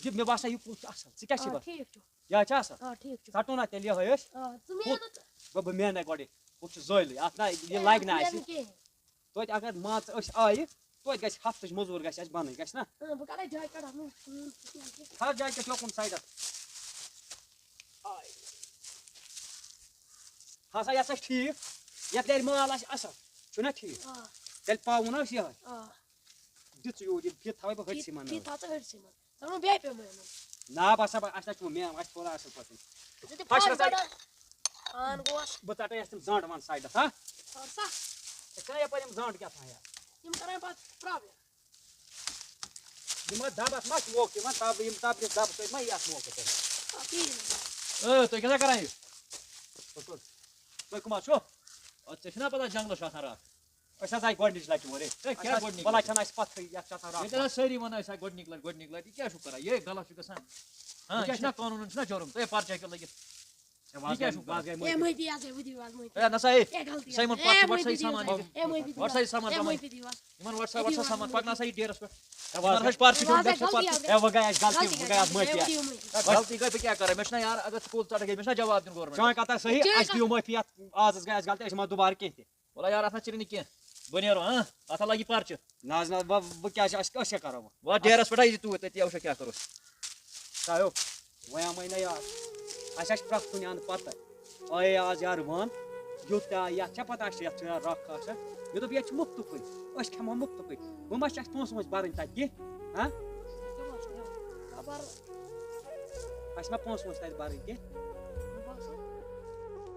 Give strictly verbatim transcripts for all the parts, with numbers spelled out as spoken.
یہِ مےٚ باسان، یہِ کُل چھُ اَصٕل۔ ژٕ کیٛاہ چھِ آ، وَنان؟ ٹھیٖک چھُ۔ یہِ حظ چھِ اَصٕل۔ آ، ٹھیٖک چھُ۔ ژَٹو نا تیٚلہِ یِہوٚے أسۍ۔ آ، ژٕ مین ہُہ، نہٕ ژٕ۔ بہٕ، بہٕ مینَے گۄڈٕ۔ ہُتھ چھُ زٲلٕے۔ اَتھ نا، یہِ اے، لَگہِ نہٕ اَتھ اَسہِ۔ مین کِہیٖنۍ۔ توتہِ اگر مان ژٕ أسۍ آیہِ، توتہِ گژھِ ہفتٕچ مٔزوٗر گژھِ اَسہِ بَنٕنۍ، گژھِ نا؟ اۭں، بہٕ کَرَے جاے کَڑان، ہُم، ہُم، ہُم۔ تھاو جاے کَڑ یوکُن سایڈَس۔ آے۔ ہسا یہِ ہسا چھُ ٹھیٖک، یَتھ نیرِ مال آسہِ اَصٕل، چھُنہ ٹھیٖک؟ آ۔ تیٚلہِ پاوُن حظ یِہوٚے۔ آ۔ دِ ژٕ یوٗرۍ، یہِ فِت تھاوَے بہٕ فِت، ہٲرسٕے منٛز۔ فِت تھاو ژٕ ہٲرسٕے منٛز۔ ژٕ وَن بیٚیہِ پیٚو مےٚ یِمَن۔ نا، بہٕ ہسا، بہٕ، اَسہِ نہ چھُ میم، اَسہِ کوٚر اَصٕل پٲٹھۍ۔ ژٕ تہِ پھَش پھَش نہ سا۔ بَڑان۔ پان گوس۔ بہٕ ژَٹَے اَسہِ تِم زنٛڈ وَن سایڈَس، ہا؟ خٲر سا۔ ژےٚ چھَنا یَپٲرۍ یِم زنٛڈ کیٛاہ تھان یا؟ یِم کَران پَتہٕ پرٛابلِم۔ یِم حظ دَبَس ما چھِ موقعہٕ یِوان، دَب، یِم دَبرِس دَبہٕ سۭتۍ ما یی اَتھ موقعہٕ تۄہہِ؟ آ، کِہیٖنۍ نہٕ۔ اے، تُہۍ کیٛاہ سا کَران یہِ؟ تُہۍ کٕم حظ چھِو؟ اَدٕ ژےٚ چھُنا پَتہ جنٛگلَس چھُ آسان رَٹھ؟ أسۍ حظ آیہِ گۄڈٕنِچ لَٹہِ یور، ہے۔ ہے، کیٛاہ اَسہِ حظ، گۄڈٕنِچ وَلہٕ لَٹہِ؟ چھَنہٕ اَسہِ پَتہٕے، یَتھ چھِ آسان رَٹھ۔ ییٚتہِ حظ سٲری وَنان، أسۍ آیہِ گۄڈٕنِچ لَٹہِ، گۄڈٕنِچ لَٹہِ، یہِ کیٛاہ چھُو کَران؟ یہِ غلط چھُ گژھان۔ ہاں، یہِ یہِ کیٛاہ چھُنہ چھُ؟ قانوٗنَن چھُنہ جُرُم، تۄہہِ پَرچہِ ہیٚکِو لٔگِتھ۔ ہے، یہِ کیٛاہ چھُو کران؟ ہے، مٔہدی، یہِ حظ، ہے، مٔہدی، وَز مٔہدی۔ ہے، نہ سا، ہے، ہے، غلطی سایمَن، حظ۔ پَتھ ہے، چھُ، پَتھ مٔہدی، سایمَن، وَز۔ ہے، مٔہدی، ہے، مٔہدی، وَز۔ یِمَن وَٹ سا، وَٹ سا سامان، پَکھ نہ سا یہِ ڈیرَس پٮ۪ٹھ۔ ہے، وَز۔ یِمَن حظ پَرچہِ، ہے، وَز، ہے، پَرچہِ۔ غلطی، ہے، وۄنۍ گٔے اَسہِ غلطی، غلطی، وۄنۍ گٔے اَسہِ مٲفی۔ ہے، غلطی گٔے، بہٕ کیٛاہ کَرٕ؟ مےٚ چھُنہ یار، اگر ژٕ کُل ژَٹَکھ، مےٚ چھُنہ جواب دیُن گورمٮ۪نٛٹَس۔ چٲنۍ کَتھ حظ صحیح، چٲنۍ اَسہِ کَتھ۔ دِیِو مٲفی اَتھ، آز حظ گٔے اَسہِ غلطی، أسۍ ما دُبارٕ کینٛہہ تہِ۔ وَلہٕ یار، اَتھ نہ چِرِ نہٕ کینٛہہ۔ بہٕ نیرو، ہاں؟ اَتھ ہا لَگہِ پَرچہِ۔ نہ حظ، نہ، وۄنۍ، وۄنۍ کیٛاہ چھِ، أسۍ، أسۍ کیٛاہ کَرو وۄنۍ؟ وَلہٕ ڈیرَس پٮ۪ٹھ ہا یہِ توٗرۍ، تٔتی وٕچھو کیٛاہ کَرو۔ سایو، وۄنۍ آمَے نہ یاد۔ اَسہِ آسہِ پرٛٮ۪تھ کُنہِ اَنٛدٕ پَتہ۔ آیے آز یارٕ وَن، یُتھ تہِ آے، یَتھ چھےٚ پَتہ، اَسہِ چھِ یَتھ چھِ رَکھ آسان۔ مےٚ دوٚپ، ییٚتہِ چھِ مُفتُکُے۔ أسۍ کھٮ۪مہو مُفتُکُے۔ وۄنۍ ما چھِ اَسہِ پونٛسہٕ وونٛسہٕ بَرٕنۍ تَتہِ کینٛہہ؟ ہاں؟ اَسہِ ما پونٛسہٕ وونٛسہٕ تَتہِ بَرٕنۍ کینٛہہ؟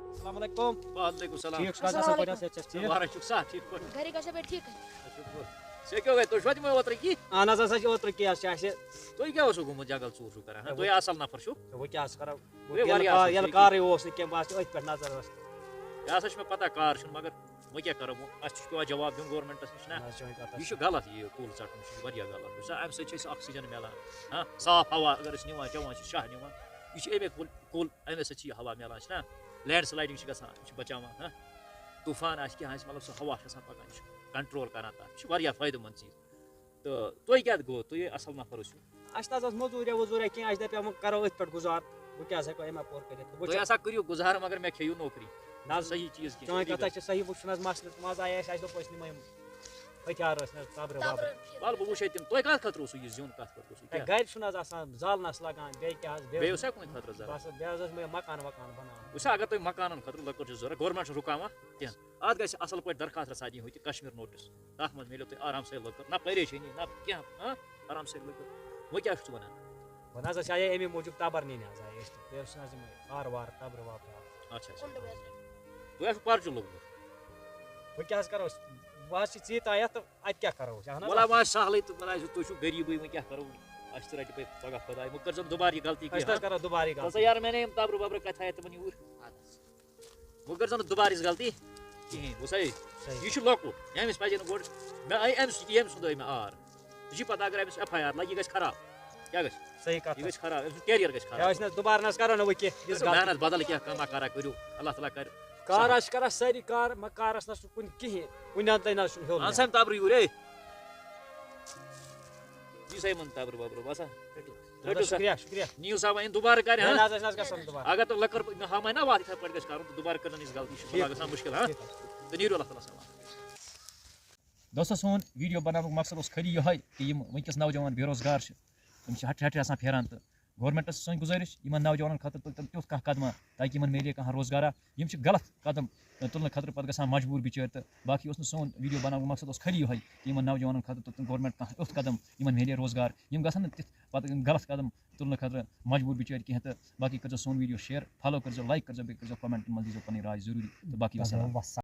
السلام علیکم۔ وعلیکم السلام۔ ٹھیٖک چھُ حظ، اَصٕل پٲٹھۍ حظ، صحت چھا ٹھیٖک؟ وارٕ چھُکھ سا ٹھیٖک پٲٹھۍ؟ گَرِکۍ ٲسیا بیٚیہِ ٹھیٖکٕے؟ شُکُر۔ ژےٚ کیٛاہ گٔے؟ تُہۍ چھِوا تِمَے اوترٕ کی؟ اَہَن حظ، اَسہِ حظ چھِ اوترٕ کی، اَسہِ چھِ، اَسہِ تُہۍ کیٛاہ اوسوٕ گوٚمُت جنٛگل ژوٗر چھُو کران، ہا؟ ہے، تُہۍ وۄنۍ آسَل نفر چھُو۔ ہے، وۄنۍ کیٛاہ حظ کَرو؟ ہے، ییٚلہِ واریاہ کا-، اَصٕل ییٚلہِ چھُ۔ کارٕے اوس نہٕ کینٛہہ، بہٕ حظ چھُس أتھۍ پٮ۪ٹھ نظر حظ۔ یہِ ہسا چھُ مےٚ پَتہ، کار چھُنہٕ، مگر وۄنۍ کیٛاہ کَرو؟ وۄنۍ اَسہِ چھُ پٮ۪وان جواب دیُن گورمٮ۪نٛٹَس نِش، نہ؟ نہ حظ، چٲنۍ کَتھ حظ یہِ چھُ چھِ۔ غلط، یہِ کُل ژَٹُن، یہِ چھُ واریاہ غلط۔ وٕچھ سا، اَمہِ سۭتۍ چھِ أسۍ آکسیٖجَن مِلان، ہاں؟ صاف ہوا اگر أسۍ نِوان، چٮ۪وان چھِ، شاہ نِوان، یہِ چھُ اَمے کُل، کُل، اَمے سۭتۍ چھِ یہِ ہوا مِلان، چھِنہ؟ لینڈ سلایڈنگ چھِ گژھان، یہِ چھِ بچاوان، ہاں؟ طوفان آسہِ، کینٛہہ آسہِ، مطلب، سُہ ہوا چھُ آسان پکان، یہِ چھُ کنٹرول کران تتھ، یہِ چھُ واریاہ فٲیدٕ مند چیٖز۔ تہٕ تُہۍ کیٛاہ گوٚو؟ تُہۍ اصل نفر ٲسِو۔ اَسہِ نہ حظ ٲس مٔزوٗریا ؤزوٗریا کینٛہہ، اَسہِ دَپیٛاو وۄنۍ کرو أتھۍ پٮ۪ٹھ گُزار، وۄنۍ کیٛاہ ہسا ہٮ۪کو اَمہِ اَپور کٔرِتھ؟ وۄنۍ تُہۍ چھِ ہسا کٔرِو گُزار، مگر مےٚ کھیٚیِو نوکری۔ نہ حظ، سۄ صحیح چیٖز کینٛہہ۔ چٲنۍ کَتھ حظ چھِ صحیح، وۄنۍ چھُنہٕ حظ مسلہٕ، منٛزٕ آیے اَسہِ، اَسہِ دوٚپ أسۍ نِمو یِم ہتھیار ٲسۍ نہ حظ تبرٕ وبرٕ۔ وَلہٕ بہٕ وٕچھے تِم، تۄہہِ کَتھ خٲطرٕ اوسوٕ یہِ زیُن، کَتھ خٲطرٕ اوسوٕ ہے، کیٛاہ؟ گَرِ چھُنہٕ حظ آسان زالنَس لَگان، بیٚیہِ کیٛاہ حظ، بیٚیہِ اوسا کُنہِ خٲطرٕ ضوٚرَتھ؟ بَس حظ، بیٚیہِ حظ ٲسۍ مےٚ مکان وکان بَناوُن۔ وٕچھ سا، اگر تۄہہِ مکانَن خٲطرٕ لٔکٕر چھِ ضوٚرَتھ، گورمٮ۪نٛٹ چھُنہٕ رُکاوان کینٛہہ۔ اَتھ گژھِ اَصٕل پٲٹھۍ درخاست رَژھا دِنۍ ہُتہِ کشمیر نوٹِس، تَتھ منٛز میلیو تۄہہِ آرام سان لٔکٕر، نہ پریشٲنی، نہ کینٛہہ، ہاں، آرام سان لٔکٕر۔ وۄنۍ کیٛاہ چھُکھ ژٕ وَنان؟ وۄنۍ حظ أسۍ آیے اَمی موٗجوٗب تَبَر نِنہِ حظ آیے أسۍ تہِ، بیٚیہِ اوس نہٕ حظ یِمَے آر وار تَبرٕ وَبرٕ حظ۔ اچھا، اچھا۔ تۄہہِ آسوٕ پَرچہِ لوٚگمُت؟ وۄنۍ کیٛاہ حظ کَرو أسۍ؟ بہٕ حظ چھِ ژیٖرۍ تام یَتھ تہٕ اَتہِ کیٛاہ کَرو أسۍ؟ اَہَن حظ۔ وَلہٕ وۄنۍ آسہِ سہلٕے تہٕ وَلہٕ آسہِ، تُہۍ چھِو غریٖبٕے، وۄنۍ کیٛاہ کَرو؟ اَسہِ تہِ رَٹہِ پَتہٕ پَگاہ خۄداے، وۄنۍ کٔرۍزیو نہٕ دُبارٕ یہِ غلطی أسۍ کینٛہہ، تہِ حظ ہاں؟ کَرو دُبارٕ یہِ غلطی۔ یار، مےٚ نِیَم تَبرٕ وَبرٕ کَتہِ تھایَتھ تِمَن یوٗرۍ؟ اَدٕ حظ۔ وۄنۍ کٔرۍزیو نہٕ دُبارٕ یِژھ غلطی کِہیٖنۍ، بوٗزتھا؟ صحیح۔ یہِ چھُ لۄکُٹ، ییٚمِس پَزِ نہٕ گۄڈٕ، مےٚ آیہِ أمِس، ییٚمہِ سُنٛد آیہِ مےٚ آر۔ ژےٚ چھُے پَتہ اگر أمِس ایف آی آر لَگہِ، یہِ گژھِ خراب۔ کیٛاہ گژھِ؟ صحیح کَتھ۔ یہِ گژھِ خراب، أمۍ سُنٛد کیریَر گژھِ خراب۔ کیٛاہ ٲسۍ نہٕ دُبارٕ نہ حظ کَرو نہٕ وۄنۍ کینٛہہ، یِژھ کٔرِو غلطی۔ محنت بدل کینٛہہ کٲمہ کَرا کٔرِو، اللہ تعالیٰ کَرِ کار سہل۔ حظ چھِ کَران سٲری کار، مگر کارَس نہ چھُ کُنہِ کِہیٖنۍ، کُنہِ اَندٕ نہ چھُنہٕ ہیوٚر اَہَن سا، نیران۔ أمۍ تَبرٕ یوٗرۍ، ہے۔ یہِ سا یِمَن تَبرٕ وَبرٕ، بَس ہا۔ رٔٹِو۔ رٔٹِو سا۔ شُکریہ، شُکریہ۔ نِیِو سا وۄنۍ یِم دُبارٕ کَرِ، نہ، ہاں؟ نہ حظ، أسۍ نہ حظ گژھو نہٕ دُبارٕ۔ اگر تُہۍ لٔکٕر مےٚ ہاومَے نہ وَتھ، یِتھَے پٲٹھۍ گژھِ کَرُن، تہٕ دُبارٕ کٔرۍزیو نہٕ یِژھ غلطی، یہِ چھِ ٹھیٖک۔ بَلاے گژھان مُشکِل، ہاں؟ ٹھیٖک حظ۔ تہٕ نیٖرِو، اللہ تعالیٰ سلام۔ دوستو، سون ویٖڈیو بَناونُک مقصد اوس خٲلی یِہوٚے کہِ یِم وٕنکیٚس نوجوان بے روزگار چھِ، تِم چھِ ہَٹھِ ہَٹھِ آسان پھیران، تہٕ گورمٮ۪نٛٹَس چھِ سٲنۍ گُزٲرِش، یِمَن نوجوانَن خٲطرٕ تُلۍ تِم تیُتھ کانٛہہ قدمہ تاکہِ یِمَن میلہِ ہے کانٛہہ روزگارا۔ یِم چھِ غلط قدم تُلنہٕ خٲطرٕ پَتہٕ گژھان مجبوٗر بِچٲرۍ۔ تہٕ باقٕے اوس نہٕ سون ویٖڈیو بَناونُک مقصد، اوس خٲلی یِہوٚے کہِ یِمَن نوجوانَن خٲطرٕ تُل تِم گورمٮ۪نٛٹ کانٛہہ یُتھ قدم، یِمَن میلہِ ہے روزگار۔ یِم گژھن نہٕ تِتھ پَتہٕ غلط قدم تُلنہٕ خٲطرٕ مجبوٗر بِچٲرۍ کینٛہہ۔ تہٕ باقٕے کٔرۍزیو سون ویٖڈیو share، follow کٔرۍزیو، like کٔرۍزیو، بیٚیہِ کٔرۍزیو comment، منٛز دیٖزیو پَنٕنۍ راے ضروٗری۔ تہٕ باقٕے وَسَلام۔